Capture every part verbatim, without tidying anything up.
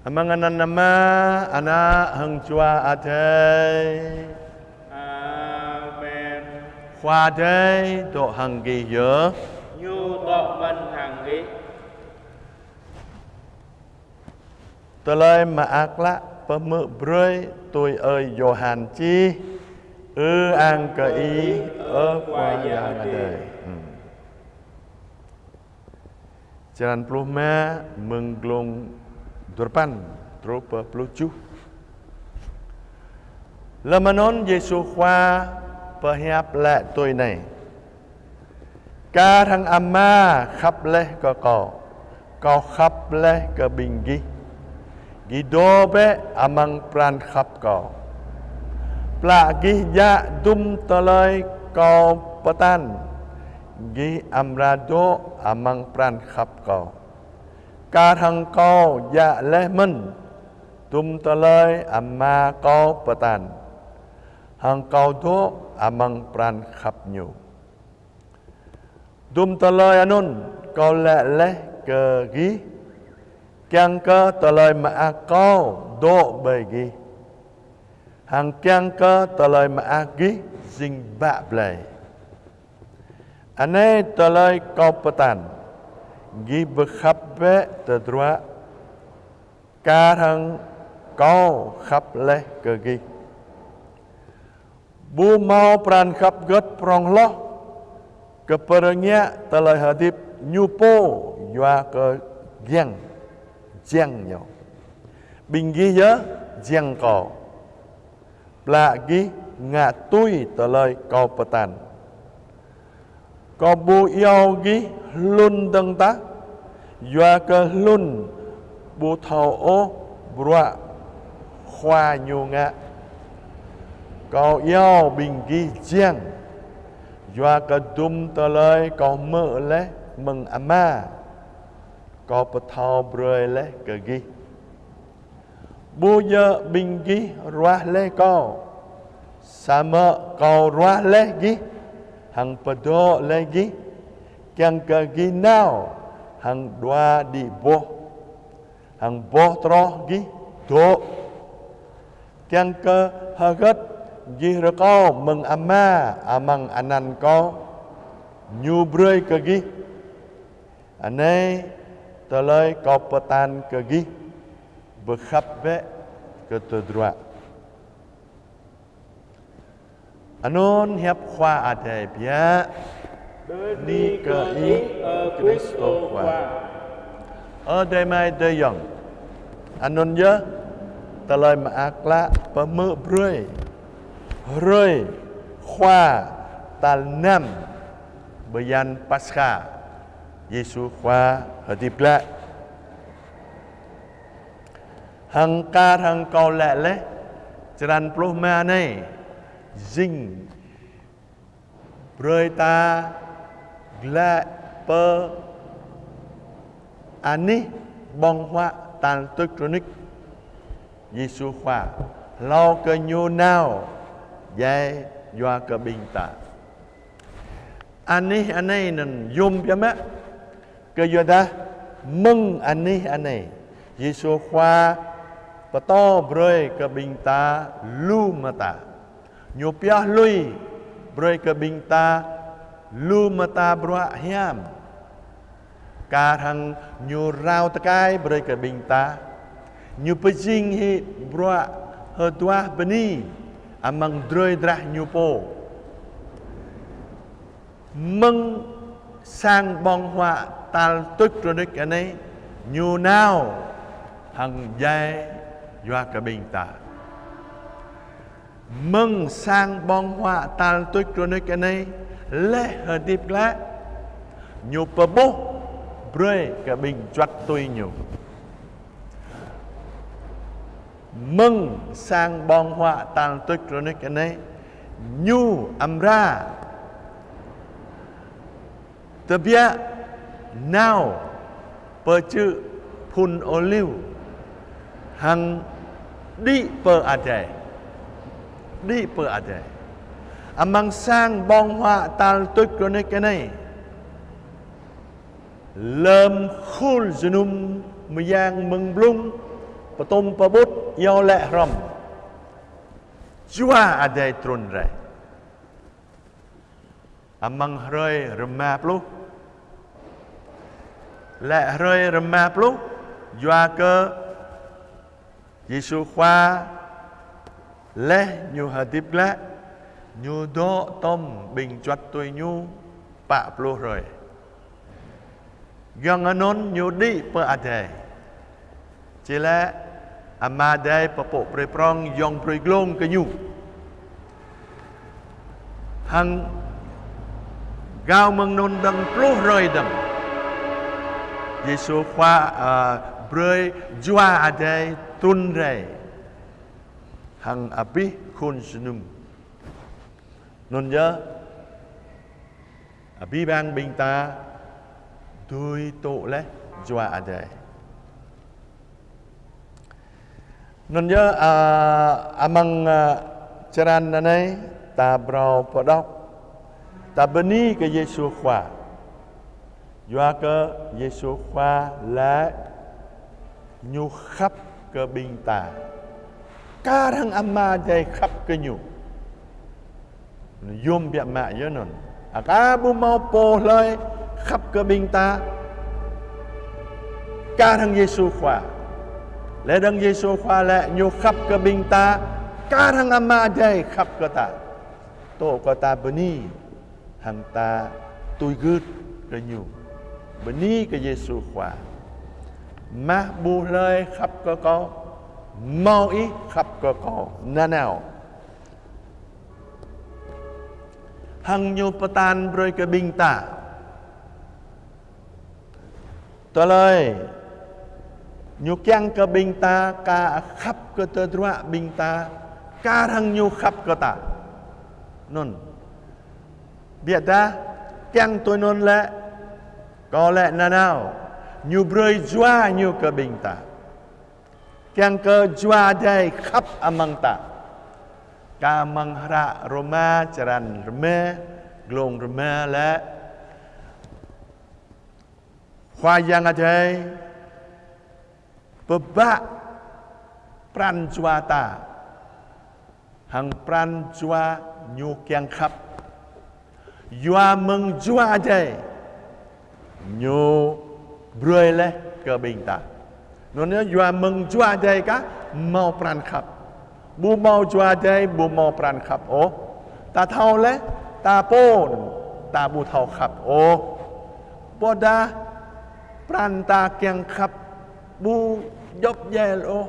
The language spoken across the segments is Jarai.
Amăng anăn Ama, Ană hăng Jua Adai. Amen. Khua Adai dŏ hăng gih yơh. Ñu dŏ mơ̆n hăng gih. Tơlơi Mơak Klă pơhmư̆ brơi tui ơi Yôhan čih. Ư-ang kơ Ih, ơ Khua Yang Adai. Hmm. Črăn pluh rơma, mơ̆ng glông duarơpăn truh pơ pluh tơjuh. Lơm anŭn Yêsu Khua pơhiăp laĭ tui anai: Kar hăng Ama khăp laih kơ Kâo, Kâo khăp laih kơ ƀing gih. Gih dŏ bĕ amăng pran khăp Kâo. Plă gih djă̱ dŭm tơlơi Kâo pơtăn, gih amra dŏ amăng pran khăp Kâo. Kar hăng Kâo djă̱ laih mơ̆n dŭm tơlơi Ama Kâo pơtăn, hăng Kâo dŏ amăng pran khăp Ñu. Dŭm tơlơi anŭn Kâo laĭ laih kơ gih, kiăng kơ tơlơi mơak Kâo dŏ ƀơi gih, hăng kiăng kơ tơlơi mơak gih jing bă blai. Anai tơlơi Kâo pơtăn: gih pơkhăp bĕ tơdruă, kar hăng Kâo khăp laih kơ gih. Ƀu hmâo pran khăp gơ̆t prŏng hloh kơ pơrơngiă tơlơi hơdip ñu pô yua kơ jiăng, jiăng ñu. Ƀing gih yơh jiăng Kâo. Plă gih ngă tui tơlơi Kâo pơtăn. Kâo ƀu iâu gih hlŭn dơ̆ng tah, yua kơ hlŭn ƀu thâo ôh bruă khua ñu ngă. Kâo iâu ƀing gih jiăng, yua kơ dŭm tơlơi Kâo hmư̆ laih mơ̆ng Ama, Kâo pơthâo brơi laih kơ gih. Ƀu djơ̆ ƀing gih ruah laih Kâo, samơ̆ Kâo ruah laih gih, hăng pơdŏ laih gih, kiăng kơ gih nao hăng đua đĭ boh, hăng boh troh gih dŏ. Kiăng kơ hơgơt gih rơkâo mơ̆ng Ama amăng anăn Kâo, Ñu brơi kơ gih. Anai tơlơi Kâo pơtăn kơ gih: pơkhăp bĕ kơ tơdruă. Anŭn hiăp Khua Adai biă. Bơni kơ Ih, ơ Krist Khua. Ơ adơi amai adơi ayŏng, anŭn yơh Tơlơi Mơak Klă pơhmư̆ brơi hrơi Khua tal năm bơyan Paskha, Yêsu Khua hơdip glaĭ. Hăng kar hăng kâo laĭ laih, črăn pluh rơma anai jing brơi ta glaĭ pơ anih ƀơ̆ng huă tal tuč rơnuč Yêsu Khua, hlâo kơ Ñu nao djai yua kơ ƀing ta. Anih anai anŭn yôm biă mă, kơ yua dah mơ̆ng anih anai Yêsu Khua pơtô brơi kơ ƀing ta lu mơta. Ñu pioh lui brơi kơ ƀing ta lu mơta bruă hiam. Kar hăng Ñu rao tơkai brơi kơ ƀing ta. Ñu pơjing hĭ bruă hơduah bơni amăng drơi drah Ñu pô. Mơ̆ng sang ƀơ̆ng huă tal tuč rơnuč anai, Ñu nao hăng djai yua kơ ƀing ta. Mơ̆ng sang ƀơ̆ng huă tal tuč rơnuč anai laih hơdip glaĭ, Ñu pơƀuh brơi kơ ƀing juăt tui Ñu. Mơ̆ng sang ƀơ̆ng huă tal tuč rơnuč anai, Ñu amra tơbiă nao pơ čư̆ phun ôliu hăng đĭ pơ adai. Đĭ pơ adai. Amăng sang ƀơ̆ng huă tal tuč rơnuč anai, lơm khul jơnum mơyang mơ̆ng blung Pơtum pơƀut iâu laĭ hrŏm: Jua Adai trŭn rai. Amăng hrơi rơma pluh. Laĭ hrơi rơma pluh, yua kơ Yêsu Khua laih Ñu hơdip glaĭ, Ñu dŏ tŏm ƀing juăt tui Ñu pă pluh hrơi. Giŏng anŭn Ñu đĭ pơ adai. Či laĭ Ama Adai pơpŭ brơi prŏng yŏng brơi glông kơ Ñu. Hăng gao mơ̆ng anŭn dơ̆ng pluh hrơi dơ̆ng, Yêsu Khua, a, brơi Jua Adai trŭn rai hăng abih khul jơnum. Anŭn yơh, abih bang ƀing ta dưi tŭ laih Jua Adai. Anŭn yơh, a, amăng, a, črăn anai ta phrâo pơđŏk, ta bơni kơ Yêsu Khua. Yua kơ Yêsu Khua laĭ Ñu khăp kơ ƀing ta, kar hăng Ama Adai khăp kơ Ñu. Yôm biă mă yơh anŭn. Aka ƀu hmâo pô hlơi khăp kơ ƀing ta kar hăng Yêsu Khua. Laih dơ̆ng Yêsu Khua laĭ Ñu khăp kơ ƀing ta kar hăng Ama Adai khăp kơ ta. Tŏ kơ ta bơni hăng ta tui gưt kơ Ñu. Bơni kơ Yêsu Khua. Mah ƀu hlơi khăp kơ Kâo, hmâo ih khăp kơ Kâo nanao. Hăng Ñu pơtă brơi kơ ƀing ta tơlơi Ñu kiăng kơ ƀing ta aka khăp kơ tơdruă ƀing ta kar hăng Ñu khăp kơ ta. Anŭn. Biă dah kiăng tui anŭn lĕ, kâo laĭ nanao, Ñu brơi Jua Ñu kơ ƀing ta. Kiăng kơ Jua Adai khăp amăng ta. Kar amăng hră Rôma črăn rơma, glông rơma laĭ: Khua Yang Adai pơbă pran jua ta hăng pran jua Ñu kiăng khăp. Yua mơ̆ng Jua Adai Ñu brơi laih kơ ƀing ta. Anŭn yơh, yua mơ̆ng Jua Adai kah hmâo pran khăp. Ƀu hmâo Jua Adai ƀu hmâo pran khăp ôh. Ta thâo laih, ta pô, ta ƀu thâo khăp ôh. Ƀôdah pran ta kiăng khăp ƀu djŏp djel ôh,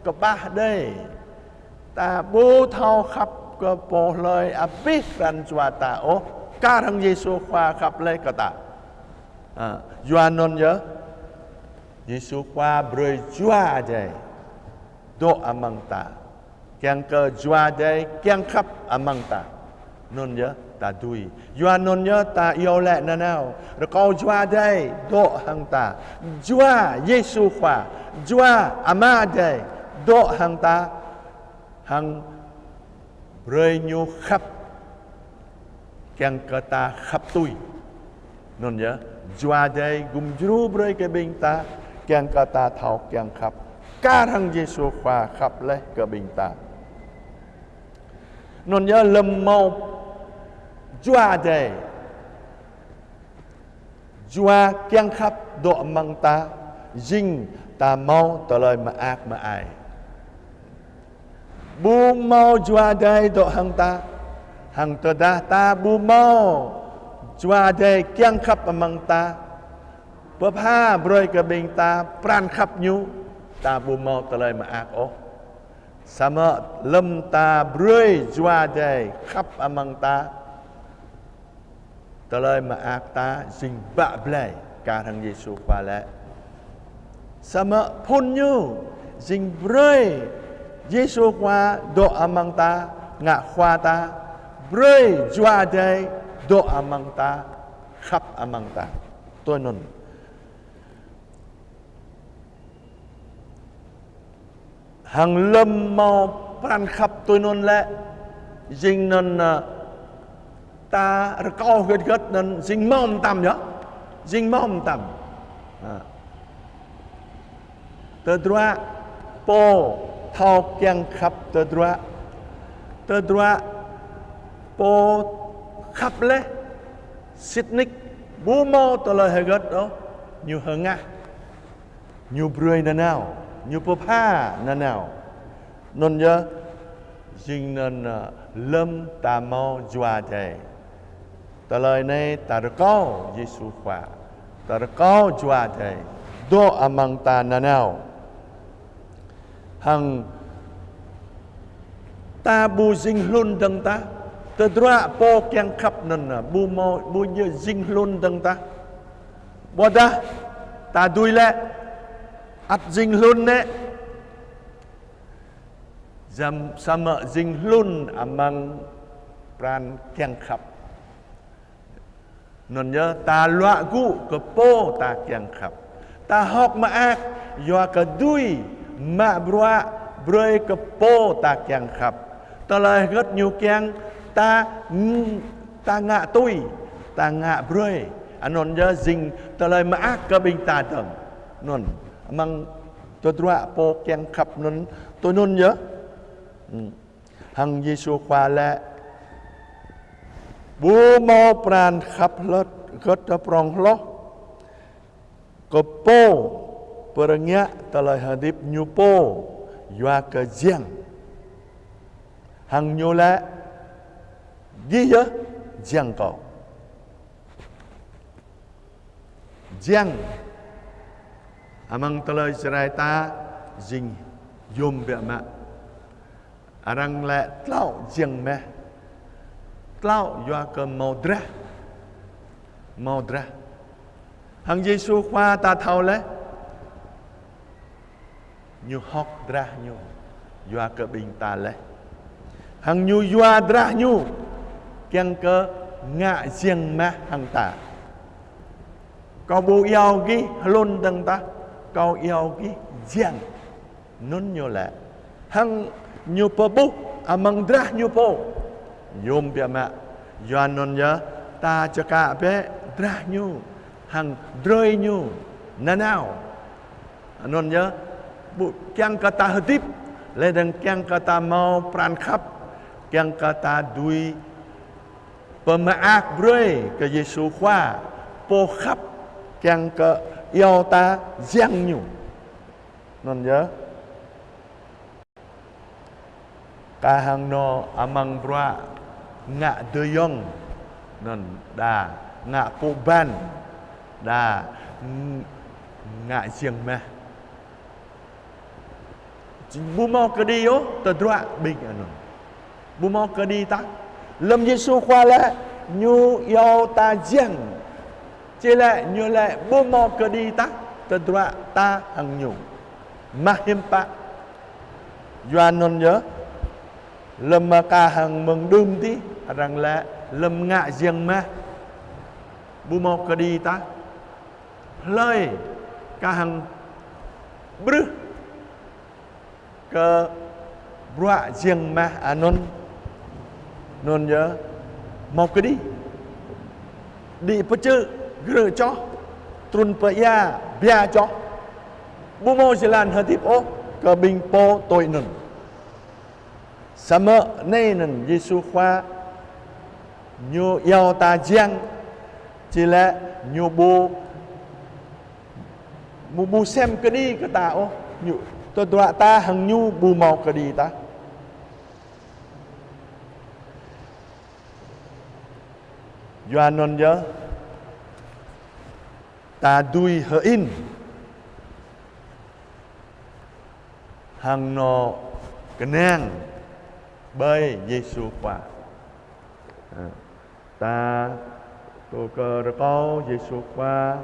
kơƀah đơi. Ta ƀu thâo khăp kơ pô hlơi abih pran jua ta ôh, kar hăng Yêsu Khua khăp laih kơ ta. A, yua anŭn yơh, Yêsu Khua brơi Jua Adai dŏ amăng ta. Kiăng kơ Jua Adai kiăng khăp amăng ta. Anŭn yơh ta dưi. Yua anŭn yơh ta iâu laĭ nanao. Rơkâo Jua Adai dŏ hăng ta. Jua Yêsu Khua, Jua Ama Adai dŏ hăng ta. Hăng brơi Ñu khăp kiăng kơ ta khăp tui. Anŭn yơh, Jua Adai gum djru brơi kơ ƀing ta, kiăng kơ ta thâo kiăng khăp kar hăng Yêsu Khua khăp laih kơ ƀing ta. Anŭn yơh, lơ̆m hmâo Jua Adai, Jua kiăng khăp dŏ amăng ta, jing ta hmâo tơlơi mơak mơai. Ƀu hmâo Jua Adai dŏ hăng ta, hăng tơdah ta ƀu hmâo Jua Adai kiăng khăp amăng ta, pơpha brơi kơ ƀing ta pran khăp Ñu, ta ƀu hmâo tơlơi mơak ôh. Samơ̆ lơ̆m ta brơi Jua Adai khăp amăng ta, tơlơi mơak ta jing bă blai, kar hăng Yêsu Khua laĭ. Samơ̆ phŭn Ñu jing brơi Yêsu Khua dŏ amăng ta, ngă Khua ta, brơi Jua Adai dŏ amăng ta, khăp amăng ta. Tui anŭn. Hăng lơ̆m hmâo pran khăp tui anŭn lĕ, jing anŭn, ơ, ta rơkâo hơget hơget anŭn jing hmâo mơtam yơh. Jing hmâo mơtam. Ha. Tơdruă Pô thâo kiăng khăp tơdruă. Tơdruă pô khăp laih, sĭt nik, ƀu hmâo tơlơi hơgĕt ôh, ñu hơngah, ñu brơi nanao, ñu pơpha nanao. Anŭn yơh, jing anŭn, ơ, lơ̆m ta hmâo Jua Adai. Tơlơi anai ta rơkâo Yêsu Khua, ta rơkâo Jua Adai dŏ amăng ta nanao. Hăng ta ƀu jing hlŭn dơ̆ng tah, tơdruă pô kiăng khăp anŭn, ơ, ƀu hmâo, ƀu djơ̆ jing hlŭn dơ̆ng tah. Ƀôdah ta dưi lĕ, ăt jing hlŭn nĕ. Jăm samơ̆ jing hlŭn amăng pran kiăng khăp. Anŭn yơh ta luă gŭ kơ pô ta kiăng khăp. Ta hơ̆k mơak yua kơ dưi mă bruă brơi kơ pô ta kiăng khăp. Tơlơi hơgĕt ñu kiăng ta ng-, ta ngă tui, ta ngă brơi. Anŭn yơh jing tơlơi mơak kơ ƀing ta dơ̆ng. Anŭn, amăng tơdruă pô kiăng khăp anŭn, tui anŭn yơh. Hm. Hăng Yêsu Khua laĭ: Ƀu hmâo pran khăp hlơ̆t hơgĕt prŏng hloh kơ pô pơrơngiă tơlơi hơdip ñu pô yua kơ jiăng. Hăng ñu laĭ: Gih yơh jiăng kâo. Jiăng amăng tơlơi Jrai ta jing yôm biă mă. Arăng laĭ tlao jiăng mah. Tlao yua kơ hmâo drah. Hmâo drah. Hăng Yêsu Khua ta thâo laih. Ñu hơ̆k drah ñu yua kơ ƀing ta laih. Hăng ñu yua drah ñu kiăng kơ ngă jiăng mah hăng ta. Kâo ƀu iâu gih hlŭn dơ̆ng tah, kâo iâu gih jiăng. Anŭn ñu laĭ. Hăng ñu pơƀuh amăng drah ñu pô. Yôm biă mă. Yua anŭn yơh ta čơkă bĕ drah ñu hăng drơi ñu nanao. Anŭn yơh, ƀu kiăng kơ ta hơdip, lĕ dơ̆ng kiăng kơ ta hmâo pran khăp, kiăng kơ ta dưi pơmơak brơi kơ Yêsu Khua, pô khăp, kiăng kơ iâu ta jiăng ñu. Anŭn yơh. Kah hăng anŏ amăng bruă ngă dơyŏng, anŭn đa ngă pŭ ƀan, đa ng-, ngă jiăng mah. Ƀu hmâo kơđi ôh tơdruă ƀing anŭn. Ƀu hmâo kơđi tah. Lơ̆m Yêsu Khua laĭ ñu iâu ta jiăng, či laĭ ñu laĭ ƀu hmâo kơđi tah tơdruă ta hăng ñu. Mah hiam pă. Yua anŭn yơh, lơ̆m mơ̆ kah hăng mơ̆ng đưm tih, arăng laĭ lơ̆m ngă jiăng mah ƀu hmâo kơđi tah. Hlơi kah hăng brưh kơ bruă jiăng mah anŭn, anŭn yơh hmâo kơđi. Đĭ pơčư̆, grơ̆ čoh, trŭn pơ ia, bia čoh. Ƀu hmâo jơlan hơdip ôh kơ ƀing pô tui anŭn. Samơ̆ anai anŭn Yêsu Khua ñu iâu ta jiăng, či laĭ ñu ƀu, ƀu, ƀu sem kơđi kơ ta ôh, ñu, tơdruă ta hăng ñu ƀu hmâo kơđi tah. Yua anŭn yơh, ta dưi hơ-in hăng anŏ kơnang ƀơi Yêsu Khua. Ơ, ta tŭ kơ rơkâo Yêsu Khua,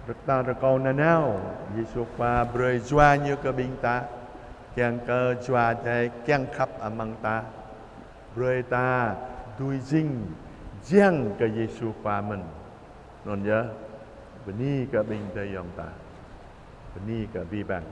rơ̆k ta rơkâo nanao Yêsu Khua brơi Jua ñu kơ ƀing ta, kiăng kơ Jua Adai kiăng khăp amăng ta, brơi ta dưi jing jiăng kơ Yêsu Khua mơ̆n. Anŭn yơh, bơni kơ ƀing tơyŏng ta. Bơni kơ abih bang.